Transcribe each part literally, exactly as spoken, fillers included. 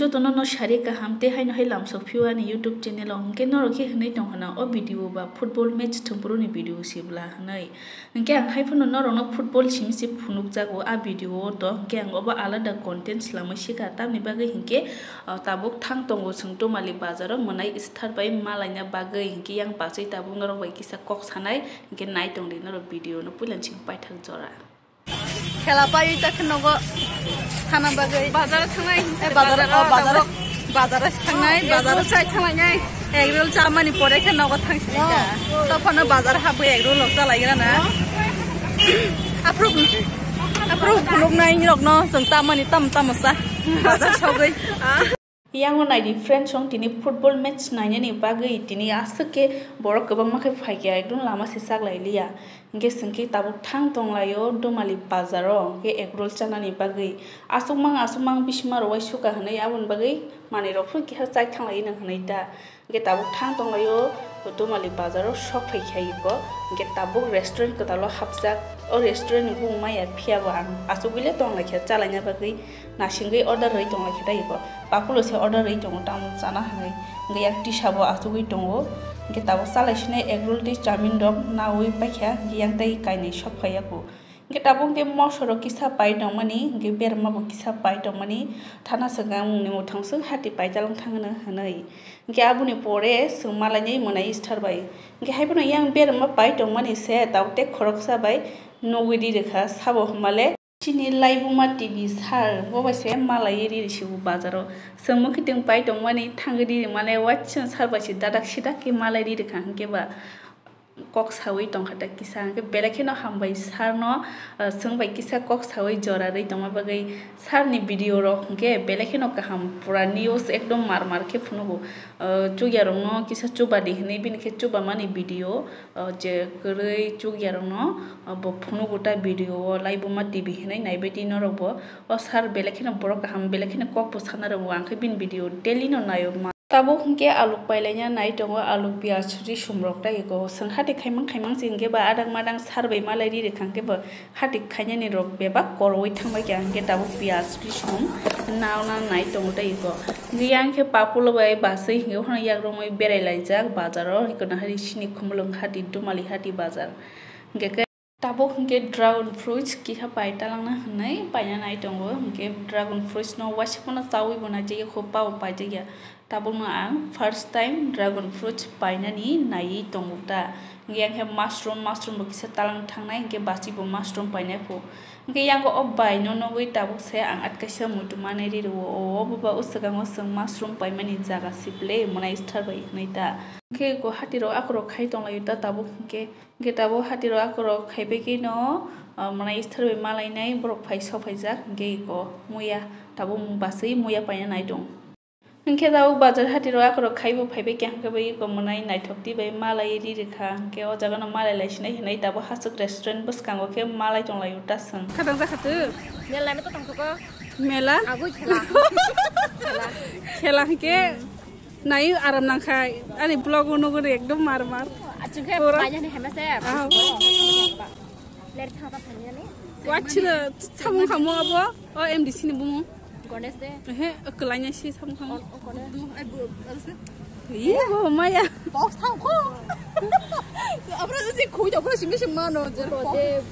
Jotono no sari kaham tei haino hai lamsok phio ani YouTube channel o, hwnkhe norok khe hwnwi tong khna o video ba football match thwngphuru ni video sibla hwnwi. Hwnkhe ang hai phano norokno football simi se phunukjago a video o to, hwnkhe ang obo alada content swlamwi sikha, tamni bagwi hwnkhe, ah, tabuk thang tongo chwng Dumali bazaro mwnai star bai malaina bagwi, hwnkhe yang bachwi tabuk norok bai kisa kok sanai, hwnkhe nai tongdi norok video no puila chwng paithak jora. Khela paiwi ta khe nogo thana bagwi. Bazar thangnai. Eh, bazar, oh, bazar, bazar thangnai, bazar chai thanglainai. Egg roll chamani pore khe nogo thangsi ta. Tophano bazar habwi egg roll rok chalaigra na. Aphuru, aphuru phunuknai rokno chwng chamani tam tamo sa. Bazar sogwi. Yango naidi friends, chwng tini football match nainani bagwi tini aswk khe borok kwbangma khe phaikha, ekdom lama se chaklai liya. Hwnkhe chwng khe tabuk thang tonglaio Dumali bazaro, hwnkhe egg roll chanani bagwi. Aswk mang, aswk mang bisima rwai suka hwnwi, aboni bagwi manwi rok phuru keha chai thanglai nang hwnwi da. Hwnkhe tabuk thang tonglaio Dumali bazaro sok phai kha iko. Hwnkhe tabuk restaurant kwtalo hapjak. O restaurant ni bumung maya phiya bo ang achugwi le tong lai kha chalaina bagwi. Nasingwi order rwi tong lai khe tei iko. Pakulo se order rwi tongo tamo chana hwnwi. Hwnkhe yak tisa bo achugwi tongo. Hwnkhe tabuk chalai sini egg roll tei chowmin rok nawi paikha, hwnkhe yang tei kainwi sok phaiya ko. Hwnkhe tabuk hwnkhe moso rok kisa pai tongmani, hwnkhe berma bo kisa pai tongmani. Thana swkang mungni muthung swk hati pai chalang thangno hwnwi. Hwnkhe aboni pore swng malainai mwnai star bai. Hwnkhe hai phano yang berma pai tongmani se tabuk tei khoroksa bai nugwi ri rwkha sabo hwnmale. Chini Laibuma T V sir, bo bai se malai ri risi bo bazaro. Chwng mwkhitwng pai tongmani thangwi ri male, waisa sir bai se dadak sidak khe malai ri rwkha, hwnkhe ba kok sawi tongkha ta kisa, hwnkhe belai kheno hambai sir no, ah, chwng bai kisa kok sawi jora rwi tongma bagwi. Sir ni video rok hwnkhe belai kheno kaham, pura news ekdom mar mar khe phunugo. Ah, chukya rok no kisa chuba di hwnwi bini khe chuba mani video. O je kwrwi chukyarokno, o bo phunugo ta video o, Laibuma T V hinwi naibaidi norokbo. O sir belai kheno borok kaham, belai kheno kokbo sana rwngo, ang khe bini video daily no naio ma. Tabuk hwnkhe aluk pailaina nai tongo, aluk, piyaj, risum rok tei eko. Chwng hati khaimang khaimang se hwnkhe ba adang madang sir bai malai ri rwkha hwnkhe bo hati khainani rok bebak koloi thangbai kha, hwnkhe tabuk piyaj, risum nao nang nai tongo tei eko. Hwnkhe yang khe papulo bai bachwi hwnkhe phano yak romwi berai laijak bazaro, hwnkhe nahari sini khumulwng hati, Dumali hati bazar. Hwnkhe khe tabuk hwnkhe dragon fruits kiha pai talangna hwnwi paina nai tongo, hwnkhe dragon fruits no waisa phano chaui bo naijakya, kho pao paijakya. Tabukno ang first time dragon fruits painani naiwi tongo ta. Hwnkhe yang khe mushroom, mushroom bo kisa talang thangnai, hwnkhe bachwi bo mushroom painai pho. Hwnkhe yango o bai no nugwi tabuk se ang atkaisa muitu manwi ri rwo, o, o bo ba o swkango chwng mushroom paimani jaga siple mwnai star bai hwnwi ta. Hwnkhe Guwahati rok akorok khai tonglaio ta tabuk hwnkhe, hwnkhe tabuk hati rok akorok khaibai khe no, ah, mwnai star bai malainai borok phai sophaijak hwnkhe eko muya tabuk bachwi muya paina nai tong. Hwnkhe tabuk bazar hati rok akorok khaibo phaibai khe hwnkhe bai eko mwnai naithok twi bai malai ri rwkha, hwnkhe o jaga no malai lai sinai hinwi tabuk hachwk restaurant bwskango khe malai tonglaio ta chwng. Khadang jakha tu? Mela no to tongthoko. Mela? Agoi khela. Khela. Khela hwnkhe nai aram nangkha. Ani vlog o nugwi ekdom mar mar. Achung khe pura. Pai jani hema se. Ah. Ler thata thani ani. Wachino samung kamo abo. O M D C ni bumung. Ganesh de. Ehe, kwlaina si samung kamo. O, o kone. Iye, bo maya. Box thang ko. Abra si khui to ko simi sima no. Ko de.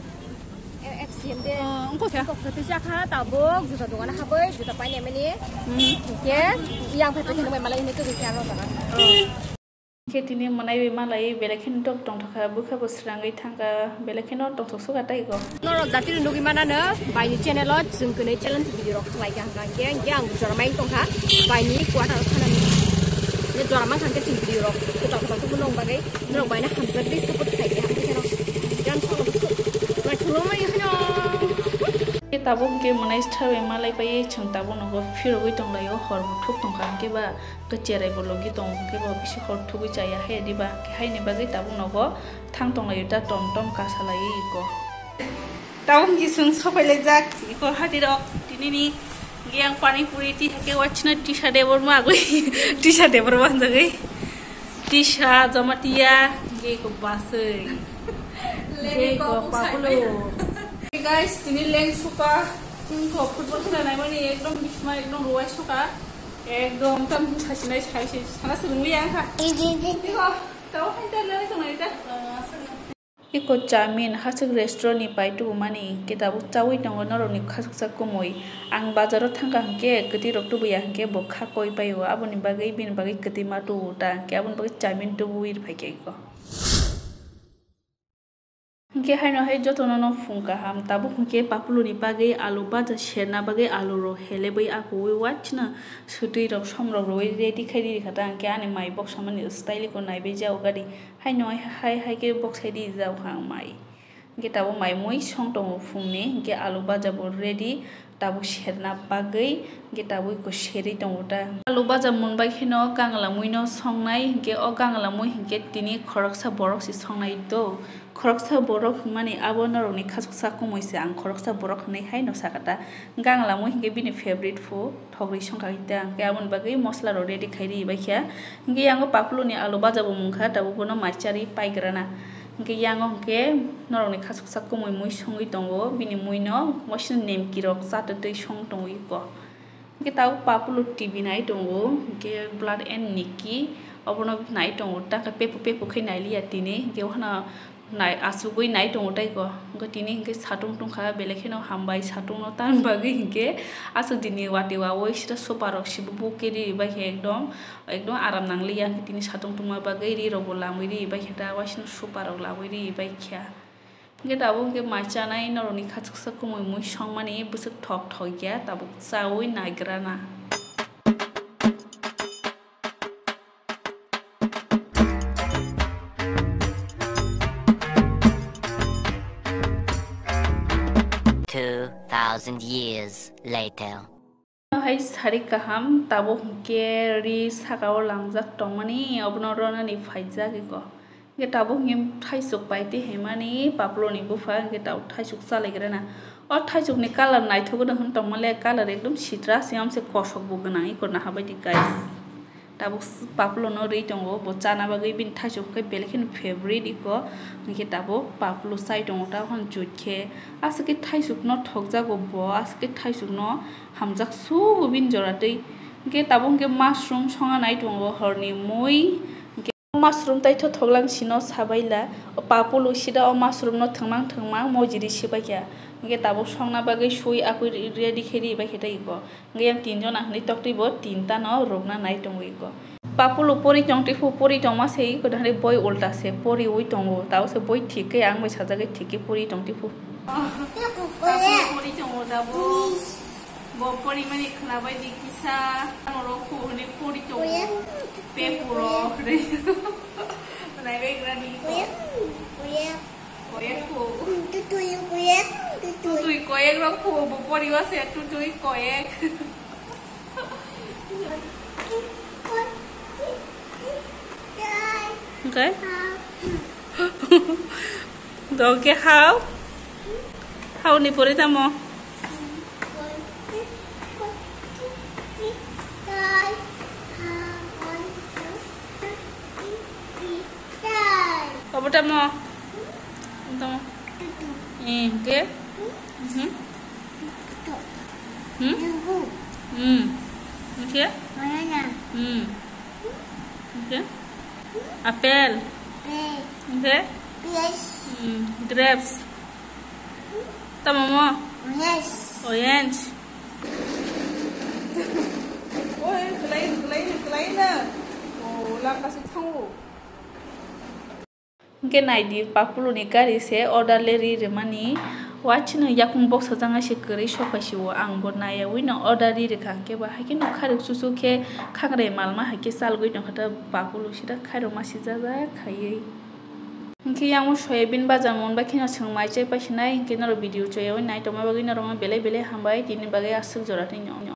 F C M de. Ah, ungko kya? Ko khati jakha tabuk juta dogana haboi juta paine mani. Hmm. Ke yang pe pe kene bai malai ne ke kya no ta. Khe tini mwnai bai malai, belai kheno tok tongthokha, bwkha bo srangwi thangkha, belai kheno tongthok sukha tei go. Norok jatiri nugwi manano, baini channel o chwng kwnwi challenge video rok khlaikha hwnkha hwnkhe, hwnkhe ang jora main tongkha, baini quarter o thanani. Hwnkhe jora mankha hwnkhe chwng video rok kwtal kwtal tubunani bagwi, norok baino hamjakdi support khlaidi, hamjakdi kheno. Gan solo bwswk. Naithokma mani hino. Khe tabuk hwnkhe mwnai star bai malai pai, chwng tabuk nogo phirogwi tonglaio, hor bo thuk tongkha hwnkhe ba. Khe cherai bo logi tongo, hwnkhe bo bisi hor thugwi chaya he diba, hwnkhe haini bagwi tabuk nogo thang tonglaio ta tom tom kasalaiwi iko. Tabuk hwnkhe chwng sophailaijak iko hatirok tinini, hwnkhe yang pani puri twi hwnkhe wachino Tisha Debbarma agwi, Tisha Debbarma hanjagwi, Tisha Jamatia, hwnkhe iko bwswi, hwnkhe iko pakulo. Hey guys, tini leng suka, wngkha football khela naimani ekdom bisma ekdom rwai suka. Ekdom tam sasinai saisi sana swrwngli ang kha. Tiko, tao hai ta nani tongnai ta. Iko chamin hasik restaurant ni pai tubumani hwnkhe tabuk chaui tongo norokni khasuksa kumui. Ang bazaro thangkha hwnkhe kwtwi rok tubuya hwnkhe bo kha koi paio, aboni bagwi bini bagwi kwtwi ma tubu ta hwnkhe aboni bagwi chamin tubui rwphaikha iko. Hwnkhe haino hai jotono no phung kaham, tabuk hwnkhe papuluni bagwi alu baja serna bagwi alu rok helebwi akuwi wachino swtwi rok som rok rwui ready khai riri kha ta, hwnkhe ani mai boksamani style iko naibai jao gari. Haino hai hai khe boksai rijak kha ang mai. Hwnkhe tabuk mai mui song tongo phungni, hwnkhe alu baja bo ready, tabuk serna bagwi, hwnkhe tabuk iko serwi tongo ta. Alu baja mun bai kheno gangla mui no songnai, hwnkhe o gangla mui hwnkhe tini khoroksa borok se songnai do. Khoroksa borok hwnmani abo norokni khasuksa kumui se, ang khoroksa borok hwnwi haino sakha ta. Gangla mui hwnkhe bini favorite phu. Thogri songkha hita, hwnkhe aboni bagwi mosla rok ready khai ri bai kha. Hwnkhe yango papuluni alu baja bo mungkha, tabuk bono mai charwi paigrana. Hwnkhe yango hwnkhe norokni khasuksa kumui mui songwi tongo, bini mui no waisino nemki rok chatwi twi song tongo iko. Hwnkhe tabuk papulu T V nai tongo, hwnkhe Blood and Nikki obono nai tongo, ta khe pepu pepu khe nai liya tini, hwnkhe wahano nai, achugwi nai tongo tei ko. Hwnkhe tini hwnkhe satung tungkha, belai kheno hambai satung no tan bagwi hwnkhe aswk dini watwi wawi sita sopa rok sibu buk khe ri bai khe ekdom, ekdom aram nang liya hwnkhe tini satung tungma bagwi ri rok bo lamwi ri bai khe ta waisino sopa rok lamwi ri bai khe. Hwnkhe tabuk hwnkhe mai chanai norokni khasuksa kumui mui songmani bwswk thok thok ya tabuk chaui naigrana. Two thousand years later. Hai sari kaham, tabuk hwnkhe ri saka o langjak tongmani, obono ronani phaijak iko. Hwnkhe tabuk hwnkhe thaisuk pai twi himani papuloni bupha, hwnkhe tabuk thaisuk chalaigrana. O thaisukni colour naithok gwnang hwn tongmale, colour ekdom sitra se, amse kosok bo gwnang, iko naha bai di guys. Tabuk s-, papulono rwi tongo, bo chana bagwi bini thaisuk khe belai kheno favorite iko, hwnkhe tabuk papulo chai tongo, ta phano jut khe. Aswk khe thaisukno thokjago bo, aswk khe thaisukno hamjak sugo bini jora twi. Hwnkhe tabuk hwnkhe mushroom songa nai tongo horni mui, hwnkhe mushroom taitho thoklang sino sabaila, o papulo sida o mushroomno thwngmang thwngmang mojiri sibaikha. Hwnkhe tabuk songna bagwi sui akwi ready khe ri baikhe tei iko. Hwnkhe yang tin jona hwnwi toktwi bo tinta no rwkna nai tongo iko. Papulo pori tong twi phu, pori tongma se iko, da hwnwi boi ulta se poriwi tongo, tabuk se boi thik khe ang bai sajagwi thik khe pori tong twi phu. Papulo pori tongo da bo, bo pori mani khwna bai di kisa, norok phu hwnwi pori tongo, pepu rok hwnwi. Nai bai gra di iko. Koyek ko. Tutui koyek, tutui. Tutui koyek rok ko bo poriwa se tutui koyek. Okay. Doge how? How ni pori tamo? Obo tamo? Tamo. Eh, ke? Mhm. Hmm? Hmm. Oke? Hmm. Oke? Apple. Oke? Hmm. Grapes. Tamo mo? Orange. Orange. Oi, kelai, kelai, kelai na. Oh, la kasi thangu. Hwnkhe naidi, papuloni gari se order le ri rwmani. Wachino yakung boksa jang se kwrwi sok phai si o, ang bo naiyaui no order ri rwkha, hwnkhe bo hai kheno khairok chuchu khe khangrai malma hai khe chalgwi tongkha ta, papulo sida khairok ma sijajak khaiwi. Hwnkhe yang o soyabin bajar mon bai kheno chwng mai chai paisinai, hwnkhe norok video choyaui nai tongma bagwi norokno belai belai hambai, tini bagwi aswk jora twi no.